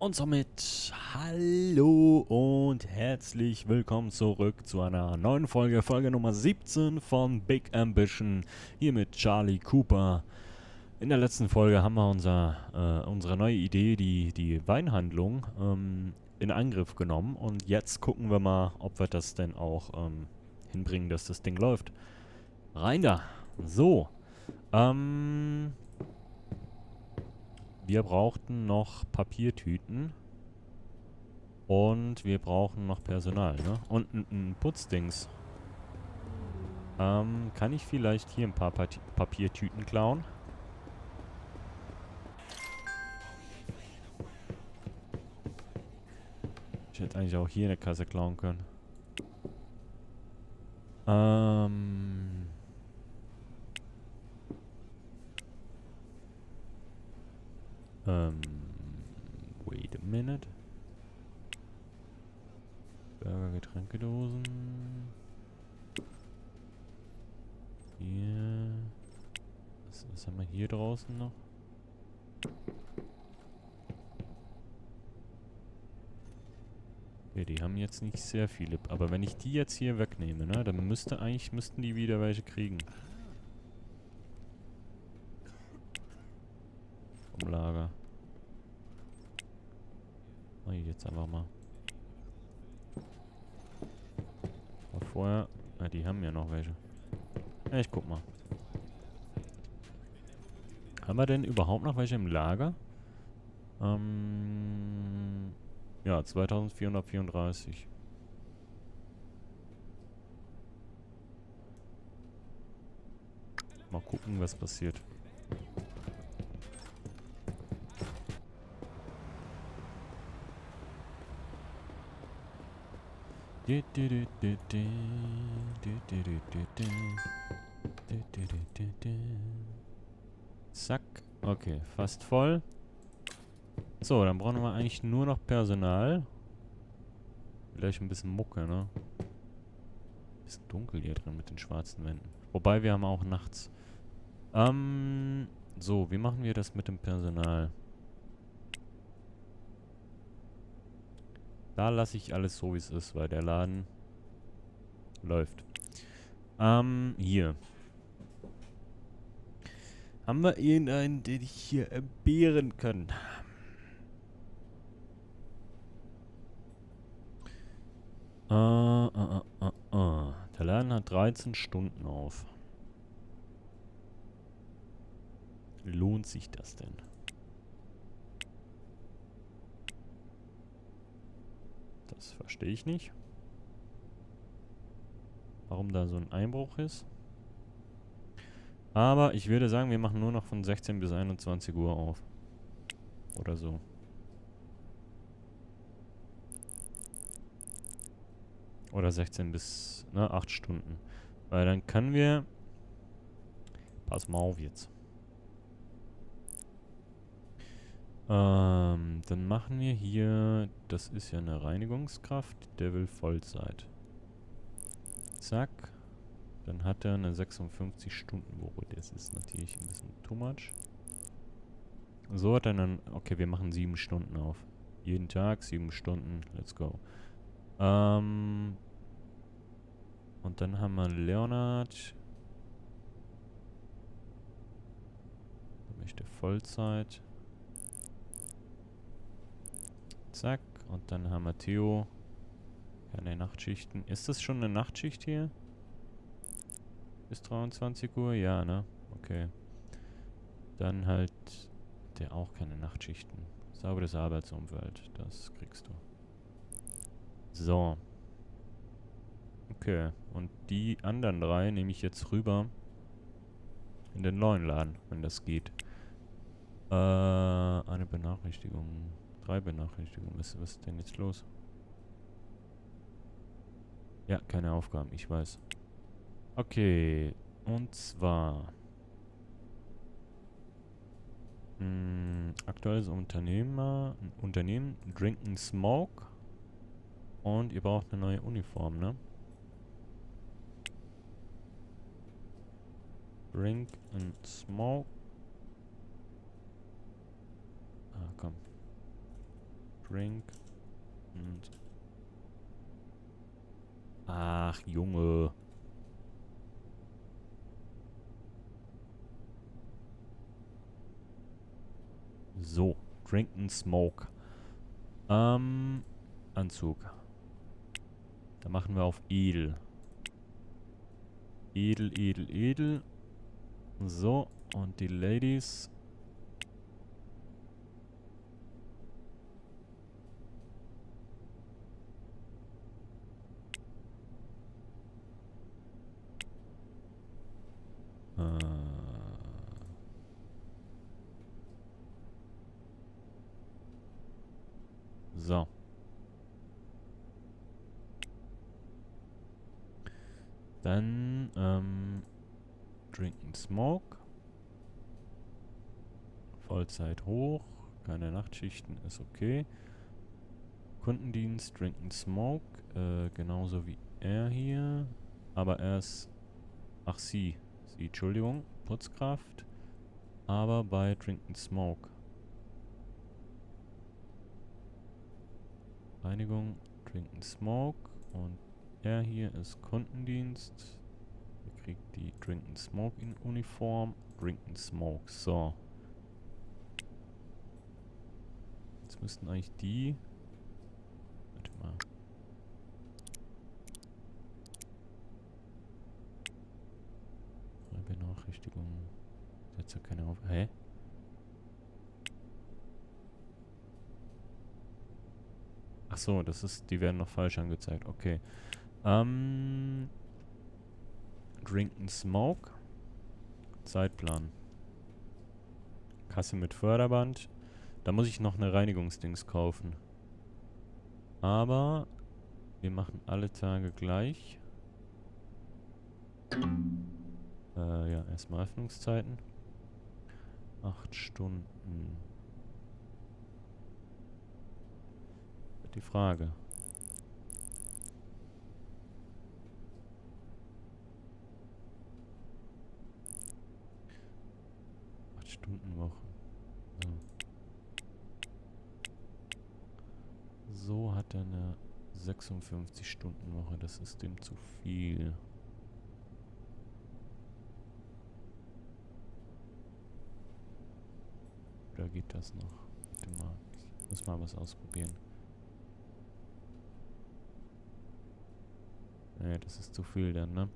Und somit hallo und herzlich willkommen zurück zu einer neuen Folge, Folge Nummer 17 von Big Ambition, hier mit Charlie Cooper. In der letzten Folge haben wir unsere neue Idee, die Weinhandlung, in Angriff genommen. Und jetzt gucken wir mal, ob wir das denn auch hinbringen, dass das Ding läuft. Rein da! So, wir brauchten noch Papiertüten. Und wir brauchen noch Personal, ne? Und ein Putzdings. Kann ich vielleicht hier ein paar Papiertüten klauen? Ich hätte eigentlich auch hier eine Kasse klauen können. Ähm... Ähm... Wait a minute. Burger, Getränkedosen. Hier. Was haben wir hier draußen noch? Okay, die haben jetzt nicht sehr viele. Aber wenn ich die jetzt hier wegnehme, ne, dann müssten die wieder welche kriegen. Vom Lager. Mach ich jetzt einfach mal. Aber vorher... Na, die haben ja noch welche. Ja, ich guck mal. Haben wir denn überhaupt noch welche im Lager? Ja, 2434. Mal gucken, was passiert. Zack. Okay, fast voll. So, dann brauchen wir eigentlich nur noch Personal. Vielleicht ein bisschen Mucke, ne? Bisschen dunkel hier drin mit den schwarzen Wänden. Wobei, wir haben auch nachts. So, wie machen wir das mit dem Personal? Da lasse ich alles so, wie es ist, weil der Laden läuft. Hier. Haben wir irgendeinen, den ich hier entbehren kann? Der Laden hat 13 Stunden auf. Lohnt sich das denn? Das verstehe ich nicht. Warum da so ein Einbruch ist. Aber ich würde sagen, wir machen nur noch von 16 bis 21 Uhr auf. Oder so. Oder 16 bis, 8 Stunden. Weil dann können wir... Pass mal auf jetzt. Dann machen wir hier... Das ist ja eine Reinigungskraft. Der will Vollzeit. Zack. Dann hat er eine 56-Stunden-Woche. Das ist natürlich ein bisschen too much. So hat er dann... Okay, wir machen 7 Stunden auf. Jeden Tag 7 Stunden. Let's go. Und dann haben wir Leonard. Der möchte Vollzeit. Zack. Und dann haben wir Theo. Keine Nachtschichten. Ist das schon eine Nachtschicht hier? Bis 23 Uhr? Ja, ne? Okay. Dann halt der auch keine Nachtschichten. Sauberes Arbeitsumfeld. Das kriegst du. So. Okay. Und die anderen 3 nehme ich jetzt rüber in den neuen Laden, wenn das geht. Eine Benachrichtigung. 3 Benachrichtigungen. Was ist denn jetzt los? Ja, keine Aufgaben, ich weiß. Okay. Und zwar... aktuelles Unternehmen, Drink and Smoke. Und ihr braucht eine neue Uniform, ne? Drink and Smoke. Ah, komm. Drink und... Ach, Junge. So, Drink and Smoke. Anzug. Da machen wir auf Edel. Edel, edel, edel. So, und die Ladies. So. Dann, Drink and Smoke. Vollzeit hoch. Keine Nachtschichten, ist okay. Kundendienst, Drink and Smoke. Genauso wie er hier. Aber er ist... Ach, sie, Entschuldigung. Putzkraft. Aber bei Drink and Smoke. Reinigung, Drink and Smoke. Und er hier ist Kundendienst. Er kriegt die Drink and Smoke in Uniform. Drink and Smoke. So. Jetzt müssten eigentlich die... Warte mal. Benachrichtigung. Setzt ja keine auf. Hä? Ach so, das ist... Die werden noch falsch angezeigt. Okay. Drink and Smoke. Zeitplan. Kasse mit Förderband. Da muss ich noch eine Reinigungsdings kaufen. Aber wir machen alle Tage gleich. Ja, erstmal Öffnungszeiten. 8 Stunden. Die Frage. 8 Stunden Woche. So hat er eine 56-Stunden-Woche. Das ist dem zu viel. Oder geht das noch? Warte mal. Ich muss mal was ausprobieren. Nee, das ist zu viel dann, ne?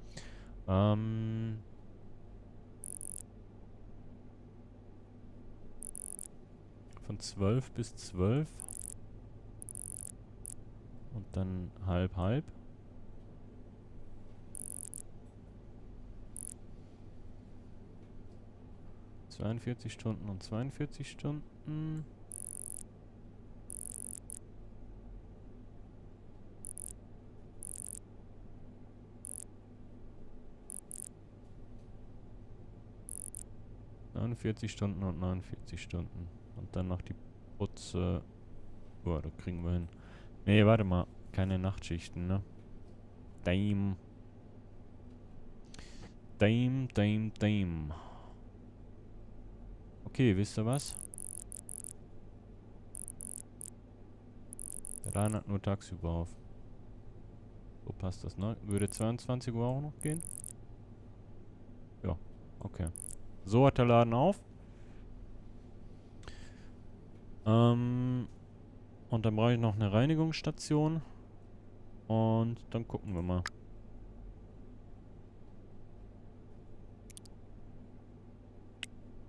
Von 12 bis 12. Und dann halb, halb. – 42 Stunden und 42 Stunden. – 49 Stunden und 49 Stunden. Und dann noch die Putze. Boah, das kriegen wir hin. Nee, warte mal. Keine Nachtschichten, ne? Damn. Damn, damn, damn. Okay, wisst ihr was? Der Laden hat nur tagsüber auf. Wo passt das, ne? Würde 22 Uhr auch noch gehen? Ja, okay. So hat der Laden auf. Und dann brauche ich noch eine Reinigungsstation. Und dann gucken wir mal.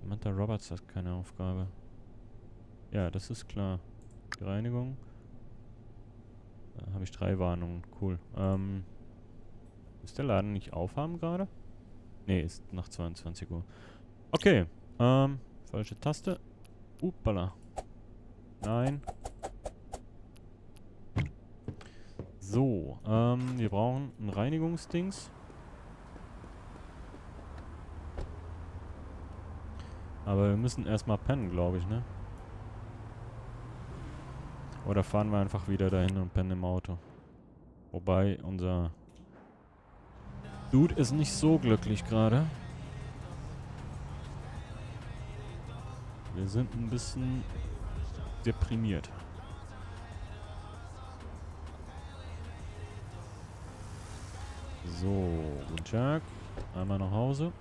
Samantha Roberts hat keine Aufgabe. Ja, das ist klar. Die Reinigung. Da habe ich 3 Warnungen. Cool. Ist der Laden nicht aufhaben gerade? Nee, ist nach 22 Uhr. Okay. Falsche Taste. Uppala. Nein. So, wir brauchen ein Reinigungsdings. Aber wir müssen erstmal pennen, glaube ich, ne? Oder fahren wir einfach wieder dahin und pennen im Auto. Wobei, unser Dude ist nicht so glücklich gerade. Wir sind ein bisschen deprimiert. So, guten Tag. Einmal nach Hause.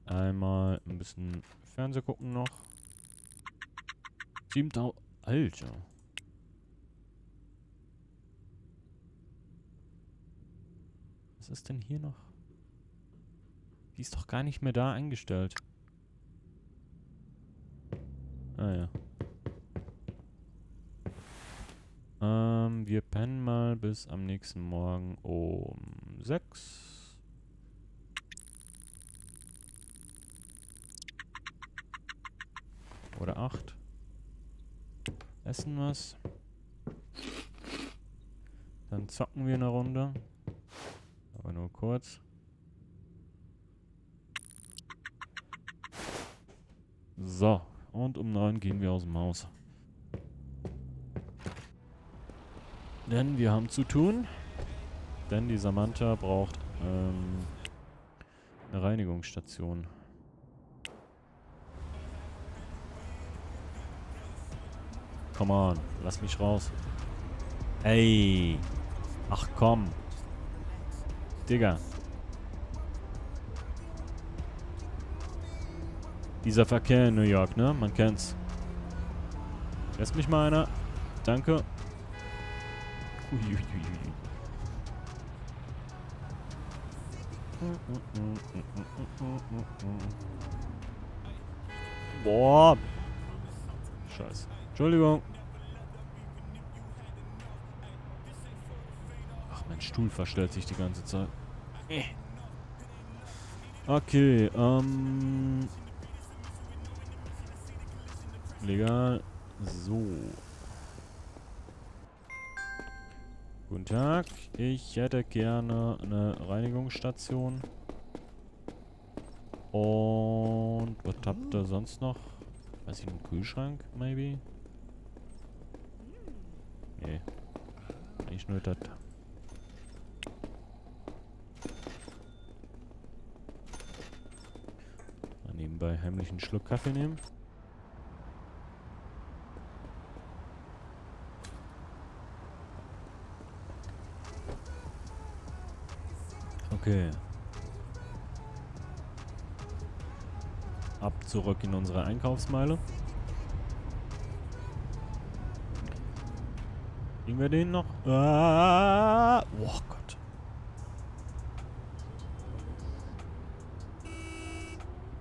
Einmal ein bisschen Fernseh gucken noch. 7.000. Alter. Was ist denn hier noch? Die ist doch gar nicht mehr da eingestellt. Ah ja. Wir pennen mal bis am nächsten Morgen um 6. Oder 8. Essen was. Dann zocken wir eine Runde. Aber nur kurz. So. Und um 9 gehen wir aus dem Haus. Denn wir haben zu tun. Denn die Samantha braucht eine Reinigungsstation. Come on, lass mich raus. Ey. Ach komm. Digga. Dieser Verkehr in New York, ne? Man kennt's. Lässt mich mal einer. Danke. Uiuiui. Boah. Scheiße. Entschuldigung. Ach, mein Stuhl verstellt sich die ganze Zeit. Okay, legal. So. Guten Tag. Ich hätte gerne eine Reinigungsstation. Und was habt ihr sonst noch? Weiß ich, einen Kühlschrank, maybe? Nee. Eigentlich nur das. Mal nebenbei heimlich einen Schluck Kaffee nehmen. Okay. Ab zurück in unsere Einkaufsmeile. Kriegen wir den noch? Ah! Oh Gott.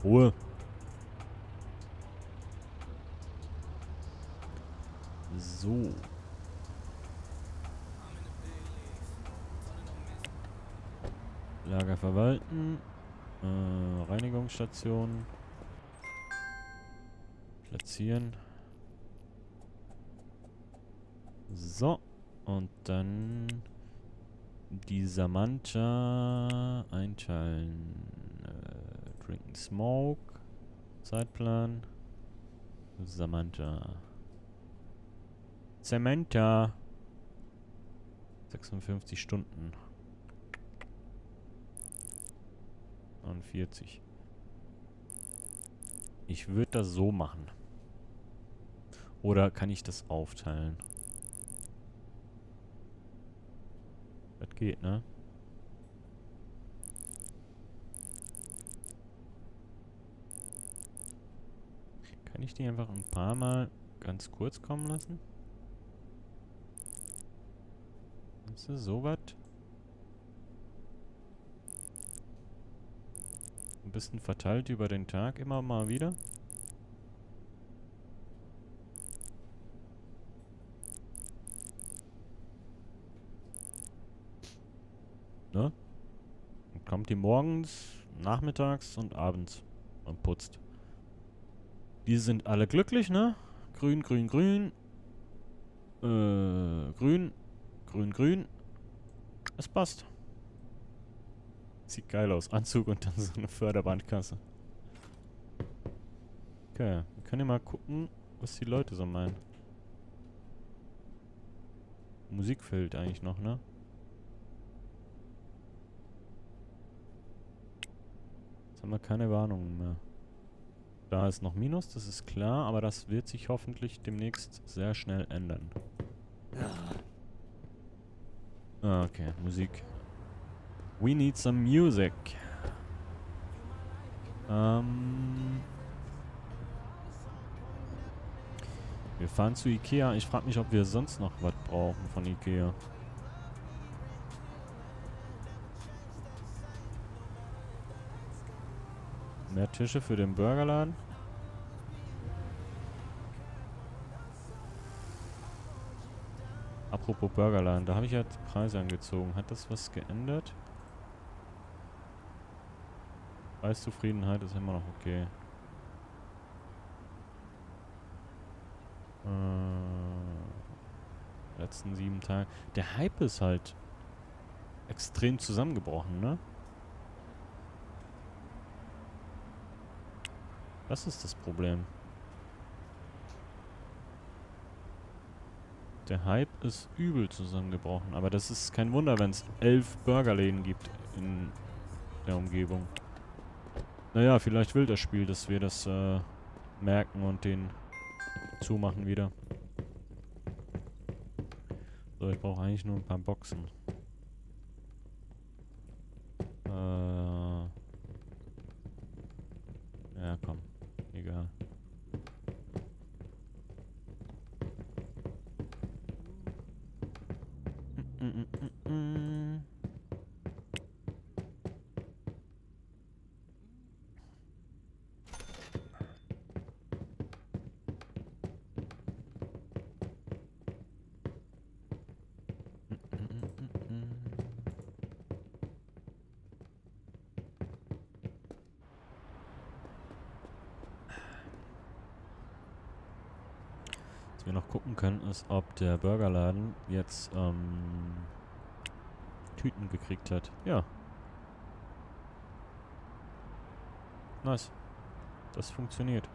Ruhe. So. Lager verwalten. Reinigungsstation. Platzieren. So. Und dann die Samantha einteilen. Drink and Smoke. Zeitplan. Samantha. 56 Stunden. 49. Ich würde das so machen. Oder kann ich das aufteilen? Das geht, ne? Kann ich die einfach ein paar Mal ganz kurz kommen lassen? Ist das sowas? Ein bisschen verteilt über den Tag immer mal wieder. Ne? Dann kommt die morgens, nachmittags und abends und putzt. Die sind alle glücklich, ne? Grün, grün, grün. Grün, grün, grün. Es passt. Sieht geil aus. Anzug und dann so eine Förderbandkasse. Okay, wir können ja mal gucken, was die Leute so meinen. Musik fehlt eigentlich noch, ne? Jetzt haben wir keine Warnungen mehr. Da ist noch Minus, das ist klar, aber das wird sich hoffentlich demnächst sehr schnell ändern. Ah, okay, Musik. We need some music. Wir fahren zu Ikea. Ich frage mich, ob wir sonst noch was brauchen von Ikea. Mehr Tische für den Burgerladen? Apropos Burgerladen, da habe ich ja die Preise angezogen. Hat das was geändert? Preiszufriedenheit ist immer noch okay. Letzten 7 Tage. Der Hype ist halt extrem zusammengebrochen, ne? Das ist das Problem. Der Hype ist übel zusammengebrochen. Aber das ist kein Wunder, wenn es 11 Burgerläden gibt in der Umgebung. Naja, vielleicht will das Spiel, dass wir das merken und den zumachen wieder. So, ich brauche eigentlich nur ein paar Boxen. Ja, komm. Egal. Was wir noch gucken können, ist, ob der Burgerladen jetzt Tüten gekriegt hat. Ja. Nice. Das funktioniert.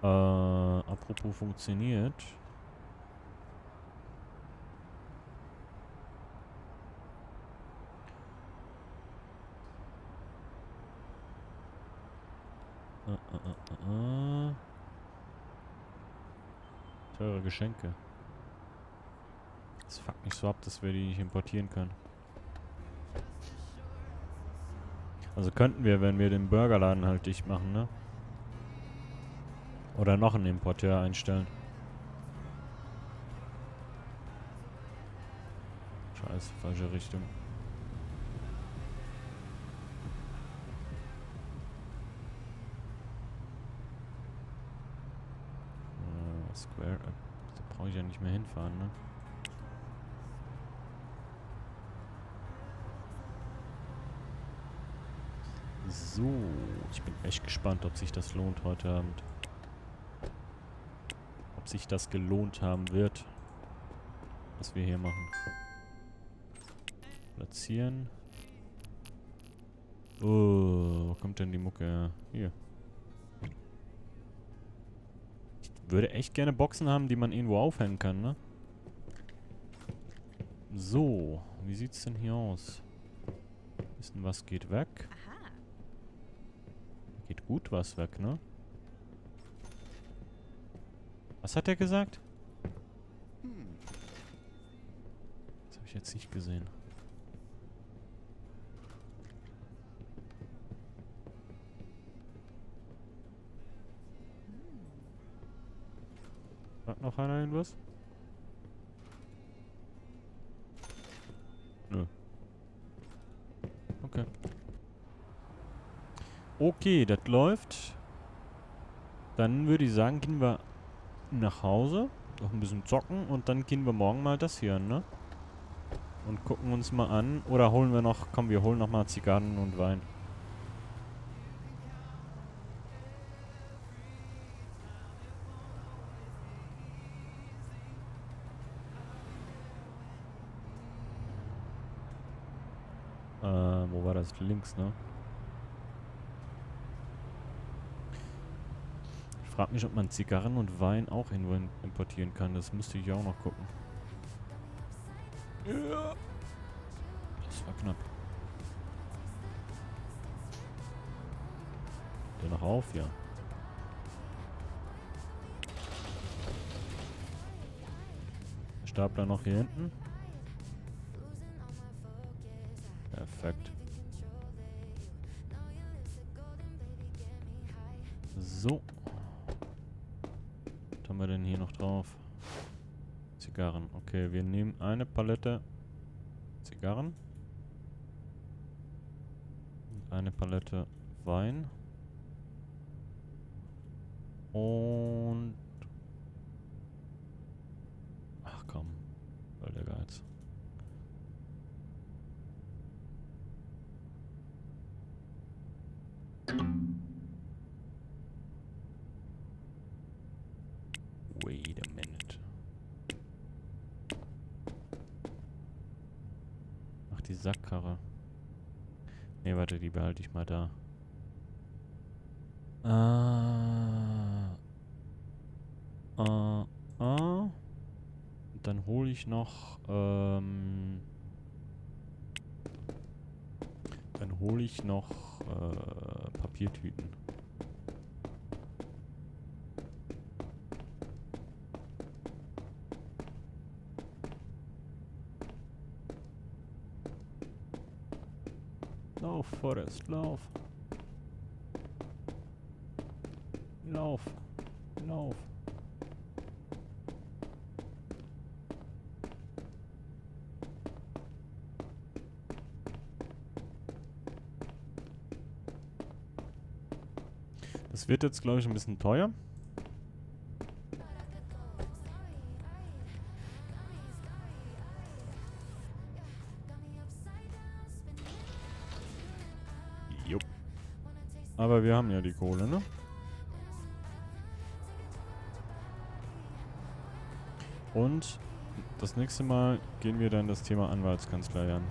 Apropos funktioniert. Teure Geschenke. Das fuckt mich so ab, dass wir die nicht importieren können. Also könnten wir, wenn wir den Burgerladen halt dicht machen, ne? Oder noch einen Importeur einstellen. Scheiße, falsche Richtung. Square Up. Da brauche ich ja nicht mehr hinfahren, ne? So, ich bin echt gespannt, ob sich das lohnt heute Abend. Ob sich das gelohnt haben wird, was wir hier machen. Platzieren. Oh, wo kommt denn die Mucke her? Hier. Ich würde echt gerne Boxen haben, die man irgendwo aufhängen kann, ne? So, wie sieht's denn hier aus? Bisschen was geht weg. Geht gut was weg, ne? Was hat er gesagt? Das habe ich jetzt nicht gesehen. Sagt noch einer irgendwas? Nö. Okay. Okay, das läuft. Dann würde ich sagen, gehen wir nach Hause, noch ein bisschen zocken und dann gehen wir morgen mal das hier, ne? Und gucken uns mal an. Oder holen wir noch, komm, wir holen noch mal Zigarren und Wein. Wo war das? Links, ne? Ich frage mich, ob man Zigarren und Wein auch irgendwo importieren kann. Das müsste ich auch noch gucken. Ja. Das war knapp. Der noch auf, ja. Stapler noch hier hinten. Perfekt. So. Was haben wir denn hier noch drauf? Zigarren. Okay, wir nehmen eine Palette Zigarren. Und eine Palette Wein. Und... Ach komm. Voll der Geiz. Wait a minute. Ach, die Sackkarre. Ne, warte, die behalte ich mal da. Dann hole ich noch, Papiertüten. Lauf, Forrest, lauf. Lauf. Lauf. Das wird jetzt, glaube ich, ein bisschen teuer. Jupp. Aber wir haben ja die Kohle, ne? Und das nächste Mal gehen wir dann das Thema Anwaltskanzlei an.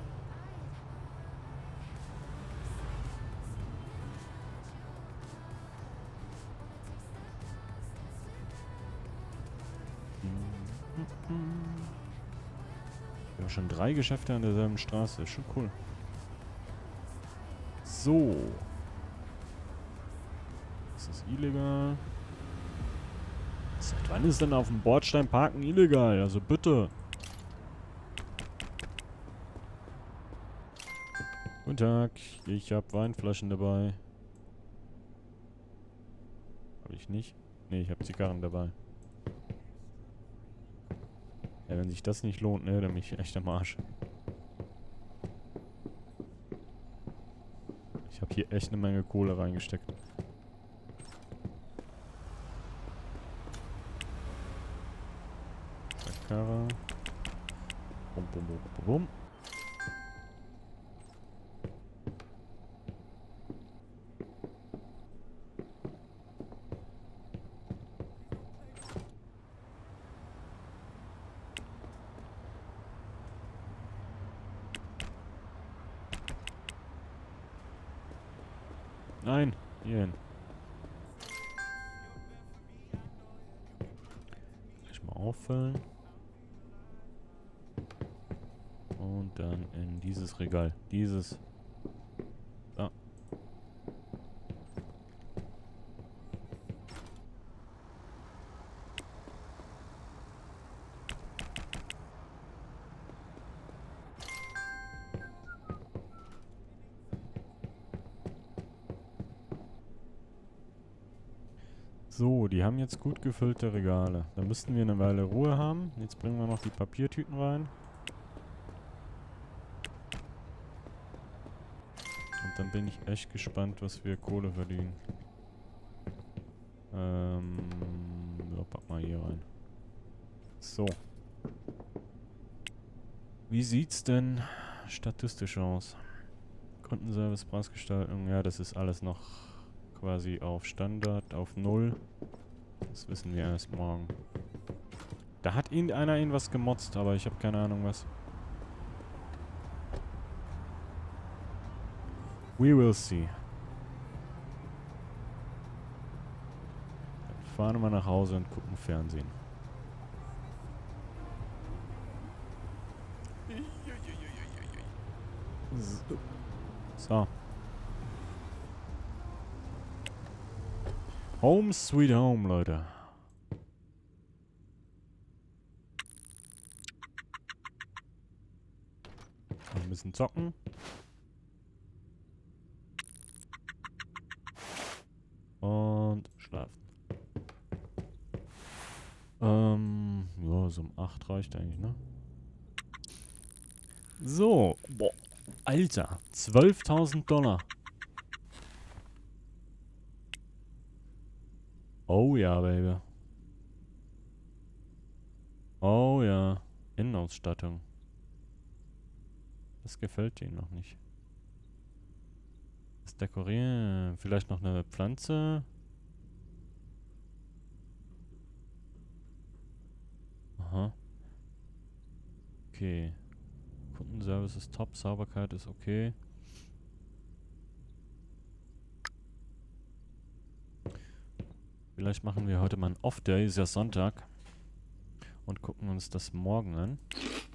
Wir haben schon 3 Geschäfte an derselben Straße. Ist schon cool. So. Das ist illegal. Seit wann ist denn auf dem Bordstein Parken illegal? Also bitte. Guten Tag. Ich habe Weinflaschen dabei. Habe ich nicht? Ne, ich habe Zigarren dabei. Ja, wenn sich das nicht lohnt, ne, dann bin ich echt am Arsch. Ich habe hier echt eine Menge Kohle reingesteckt. Sackkarre. Bum, bum, bum, bum, bum. Nein, hierhin. Gleich mal auffüllen. Und dann in dieses Regal. Dieses. Da. So, die haben jetzt gut gefüllte Regale. Da müssten wir eine Weile Ruhe haben. Jetzt bringen wir noch die Papiertüten rein. Und dann bin ich echt gespannt, was wir Kohle verdienen. Ja, pack mal hier rein. So. Wie sieht's denn statistisch aus? Kundenservice, Preisgestaltung, ja, das ist alles noch quasi auf Standard, auf 0. Das wissen wir erst morgen. Da hat irgendeiner irgendwas gemotzt, aber ich habe keine Ahnung was. We will see. Dann fahren wir nach Hause und gucken Fernsehen. So. Home sweet home, Leute. bisschen zocken. Und schlafen. Ja, so um 8 reicht eigentlich, ne? So, boah, Alter, 12.000 Dollar. Oh ja, Baby. Oh ja, Innenausstattung. Das gefällt dir noch nicht. Das Dekorieren, vielleicht noch eine Pflanze. Aha. Okay. Kundenservice ist top, Sauberkeit ist okay. Vielleicht machen wir heute mal einen Off-Day, ist ja Sonntag. Und gucken uns das morgen an.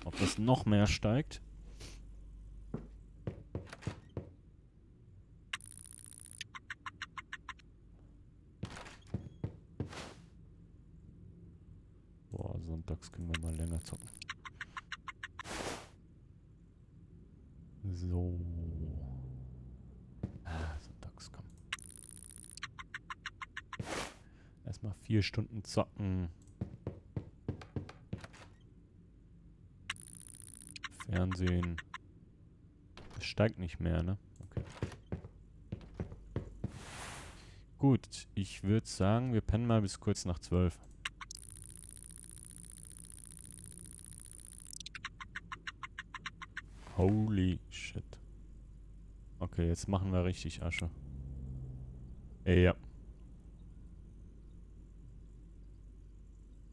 Ob das noch mehr steigt. Boah, sonntags können wir mal länger zocken. So. Sonntags, komm. Erstmal 4 Stunden zocken. Fernsehen. Es steigt nicht mehr, ne? Okay. Gut, ich würde sagen, wir pennen mal bis kurz nach 12. Holy shit. Okay, jetzt machen wir richtig Asche. Ja.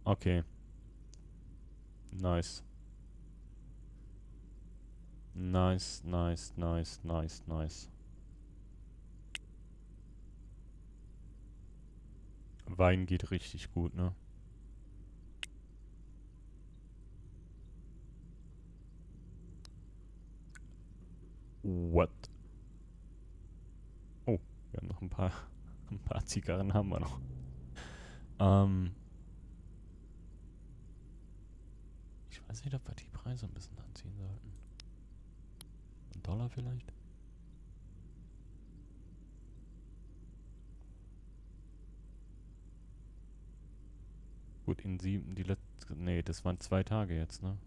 Okay. Nice. Nice, nice, nice, nice, nice. Wein geht richtig gut, ne? What? Oh, wir haben noch ein paar Zigarren haben wir noch. Ich weiß nicht, ob wir die Preise ein bisschen anziehen sollten. $1 vielleicht? Gut, in 7, die letzte, nee, das waren 2 Tage jetzt, ne?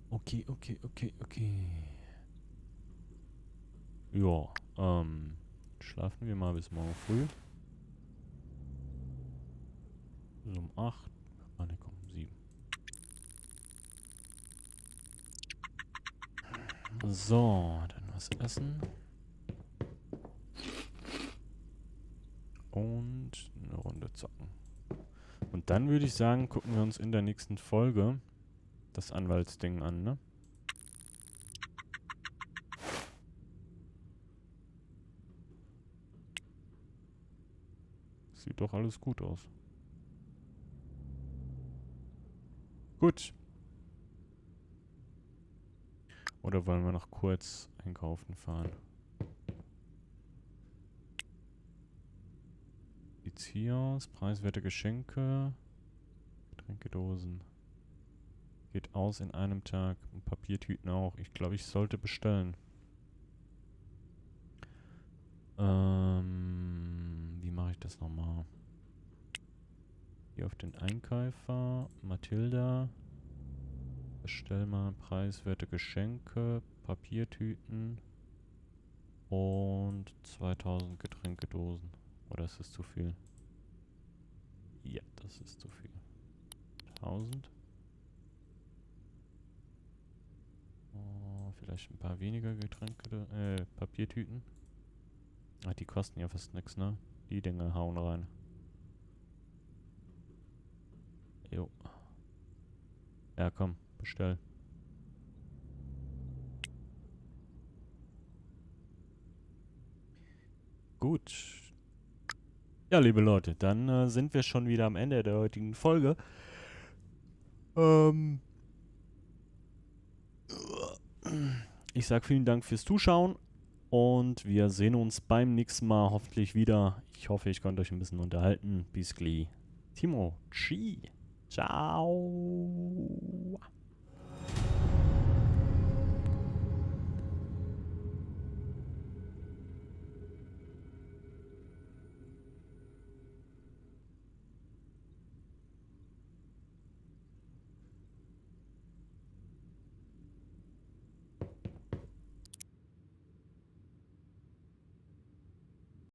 Okay. Okay. Ja, schlafen wir mal bis morgen früh. So um 8. Ah, ne, komm, um 7. So, dann was essen. Und eine Runde zocken. Und dann würde ich sagen, gucken wir uns in der nächsten Folge das Anwaltsding an, ne? Sieht doch alles gut aus. Gut. Oder wollen wir noch kurz einkaufen fahren? Sieht's hier aus? Preiswerte Geschenke. Getränkedosen. Geht aus in einem Tag. Und Papiertüten auch. Ich glaube, ich sollte bestellen. Wie mache ich das nochmal? Hier auf den Einkäufer. Mathilda. Bestell mal preiswerte Geschenke. Papiertüten. Und 2000 Getränkedosen. Oder ist das zu viel? Ja, das ist zu viel. 1000. Oh, vielleicht ein paar weniger Getränke, Papiertüten. Ah, die kosten ja fast nix, ne? Die Dinger hauen rein. Jo. Ja, komm, bestell. Gut. Ja, liebe Leute, dann sind wir schon wieder am Ende der heutigen Folge. Ich sag vielen Dank fürs Zuschauen und wir sehen uns beim nächsten Mal hoffentlich wieder. Ich hoffe, ich konnte euch ein bisschen unterhalten. Bis gleich. Timo, Chi. Ciao.